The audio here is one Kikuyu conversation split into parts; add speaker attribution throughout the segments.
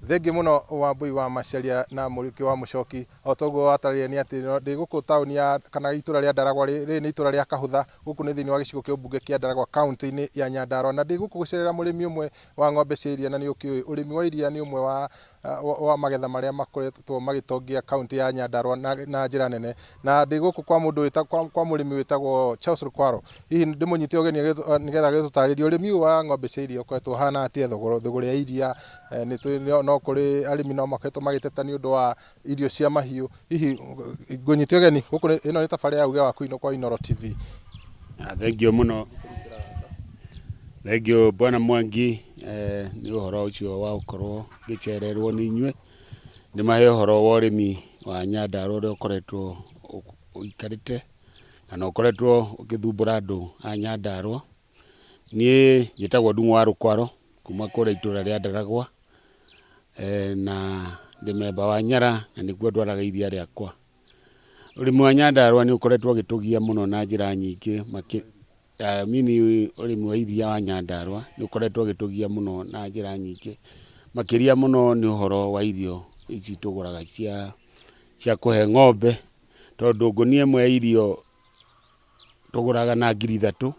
Speaker 1: Thengiũ mũno Wambui wa Macharia na Mũrĩki wa Mũcoki. O toguo watarĩria nĩ atĩ ndĩ gũkũ taũni ya kana itũra rĩa Ndaragwa, rĩrĩ nĩ itũra rĩa Kahũtha, gũkũ nĩ thĩinĩ wa gĩcigo kĩa ũmbunge kĩa Ndaragwa kaunti-inĩ ya Nyandarua, na ndĩ gũkũ gũcerera mũrĩmi ũmwe wa ng'ombe cia iria. Na nĩ ũkĩũĩ ũrĩmi wa iria nĩ ũmwe wa magetha marĩa makoretwo magĩtongia kaunti ya Nyandarua na njĩra nene. Na ndĩ gũkũ kwa mũndũ wĩta kwa mũrĩmi wĩtagwo Charles Rukwaro. Hihi ndĩmũnyite ũgeni nĩgetha agĩtũtarĩrie ũrĩmi ũyũ wa ng'ombe cia iria ũkoretwo ũhana atĩa, thũgũrĩ ya iria. Nĩ tũĩ no kũrĩ arĩmi no makoretwo magĩteta nĩ ũndũ wa irio cia mahiũ. Hihi ngũnyite ũgeni gũkũ, ĩno nĩ tabarĩra ya Uge Waku kwa Inooro TV.
Speaker 2: Thengiũ mũno, thengiũ Bwana Mwangi, nĩ ũhoro ũcio wa gũkorwo ngĩcererwo nĩ inyuĩ ndĩmahe ũhoro wa ũrĩmi wa Nyandarua ũrĩa ũkoretwo ũikarĩte kana ũkoretwo ũgĩthumbũra andũ a Nyandarua. Niĩ njĩtagwo Ndung'u wa Rũkwaro kuma kũrĩa itũra rĩa Ndaragwa, na ndĩ memba wa Nyara na nĩkuo ndwaraga iria rĩakwa. Ũrĩmi wa Nyandarua nĩ ũkoretwo ũgĩtũgia mũno na njĩra nyingĩ, mini ũrĩmi wa iria wa Nyandarua nĩ ũkoretwo ũgĩtũgia mũno na njĩra nyingĩ, makĩria mũno nĩ ũhoro wa irio ici tũgũraga cia kũhe ng'ombe, tondũ ngũnia ĩmwe ya irio tũgũraga na 3000,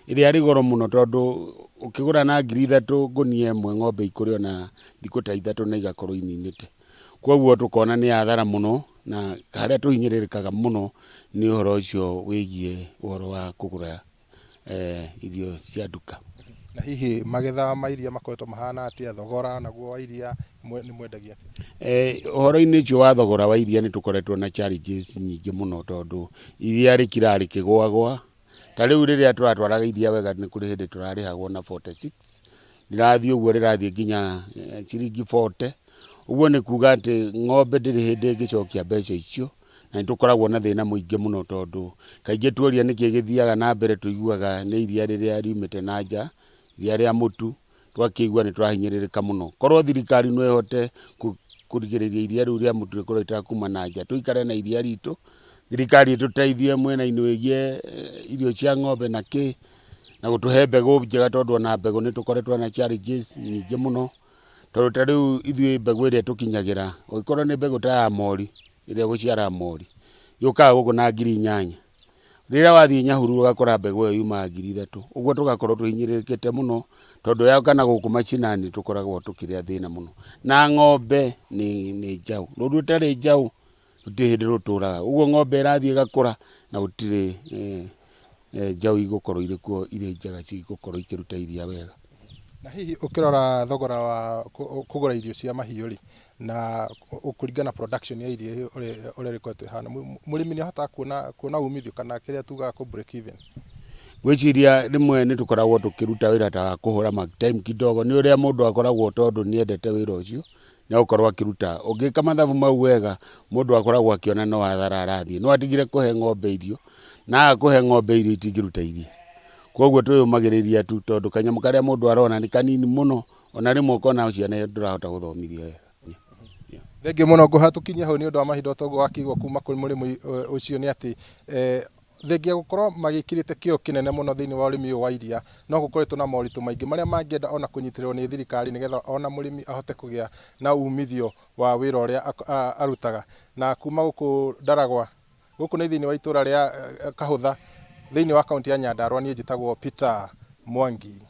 Speaker 2: ĩrĩa ĩrĩ goro mũno, tondũ ũkĩgũra na 3000 ngũnia ĩmwe, ng'ombe ikũrĩa na thikũ ta 3 na igakorwo ininĩte. Koguo tũkona nĩ hathara mũno, na harĩa tũhinyĩrĩrĩkaga mũno nĩ ũhoro ũcio wĩgiĩ ũhoro wa kũgũra irio cia nduka.
Speaker 1: Na hihi magetha ma iria makoretwo mahana atĩa, thogora naguo wa iria nĩ mwendagia atĩa?
Speaker 2: Ũhoro-inĩ ũcio wa thogora wa iria nĩ tũkoretwo na challenges nyingĩ mũno, tondũ iria rĩkiraga rĩkĩgũagũa. Ta rĩu rĩrĩa tũratwaraga iria wega, nĩ kũrĩ hĩndĩ tũrarĩhagwo na 46, rĩrathiĩ ũguo rĩrathiĩ nginya ciringi 40. Ũguo nĩ kuga atĩ ng'ombe ndĩrĩ hĩndĩ ĩngĩcokia mbeca icio, na nĩ tũkoragwo na thĩna mũingĩ mũno, tondũ kaingĩ tuoria nĩkĩ gĩthiaga na mbere, tũiguaga nĩ iria rĩrĩa riumĩte na nja, iria rĩa mũtu. Twakĩigua nĩ tũrahinyĩrĩrĩka mũno. Korwo thirikari no ĩhote kũrigĩrĩria iria rĩu rĩa mũtu rĩkorwo rĩtakuma na nja, tũikare na iria ritũ, thirikari ĩtũteithie mwena-inĩ wĩgiĩ irio cia ng'ombe na kĩ, na gũtũhe mbegũ njega, tondũ ona mbegũ nĩ tũkoretwo na challenges nyingĩ mũno, tondũ ta rĩu ithuĩ mbegũ ĩrĩa tũkinyagĩra, ũngĩkorwo nĩ mbegũ ta ya mori ĩrĩa ĩgũciara mori, yũkaga gũkũ na 8000. Rĩrĩa wathiĩ Nyahururu ũgakora mbegũ ĩyo yumaga 3000. Ũguo tũgakorwo tũhinyĩrĩrĩkĩte mũno, tondũ yoka na gũkũ macinani tũkoragwo tũkĩrĩa thĩna mũno. Na ng'ombe nĩ njaũ, rũru rũtarĩ njaũ rũtirĩ hĩndĩ rũtũraga. Ũguo ng'ombe ĩrathiĩ ĩgakũra na gũtirĩ njaũ igũkorwo irĩ kuo irĩ njega cigũkorwo ikĩruta iria wega.
Speaker 1: Na hihi ũkĩrora thogora wa kũgũra irio cia mahiũ rĩ, na kũringana production ya iria ũrĩa rĩkoretwo ĩhana, mũrĩmi nĩ ahotaga kuona umithio kana kĩrĩa tugaga kũ break even?
Speaker 2: Ngwĩciria rĩmwe nĩ tũkoragwo tũkĩruta wĩra ta wa kũhũra mark time kidogo, nĩ ũrĩa mũndũ akoragwo, tondũ nĩ endete wĩra ũcio nĩ agũkorwo akĩruta. Ũngĩka mathabu mau wega, mũndũ akoragwo akĩona no hathara arathiĩ, no atigire kũhe ng'ombe irio, na aga kũhe ng'ombe irio itingĩruta iria. Koguo twĩyũmagĩrĩria tu, tondũ kanyamũ karĩa mũndũ arona nĩ kanini mũno, ona rĩmwe ũkona ciana ndũrahota gũthomithia wega.
Speaker 1: Thengiũ mũno, ngũhatũkinyia hau nĩ ũndũ wa mahinda. Toguo wakĩigua kuma kũrĩ mũrĩmi ũcio nĩ atĩ thengia gũkorwo magĩkĩrĩte kĩo kĩnene mũno thĩinĩ wa ũrĩmi ũyũ wa iria, no gũkoretwo na moritũ maingĩ marĩa mangĩenda ona kũnyitĩrĩrwo nĩ thirikari, nĩgetha ona mũrĩmi ahote kũgĩa na umithio wa wĩra ũrĩa arutaga. Na kuma gũkũ Ndaragwa, gũkũ nĩ thĩinĩ wa itũra rĩa Kahũtha, thĩinĩ wa kaunti ya Nyandarua, niĩ njĩtagwo Peter Mwangi.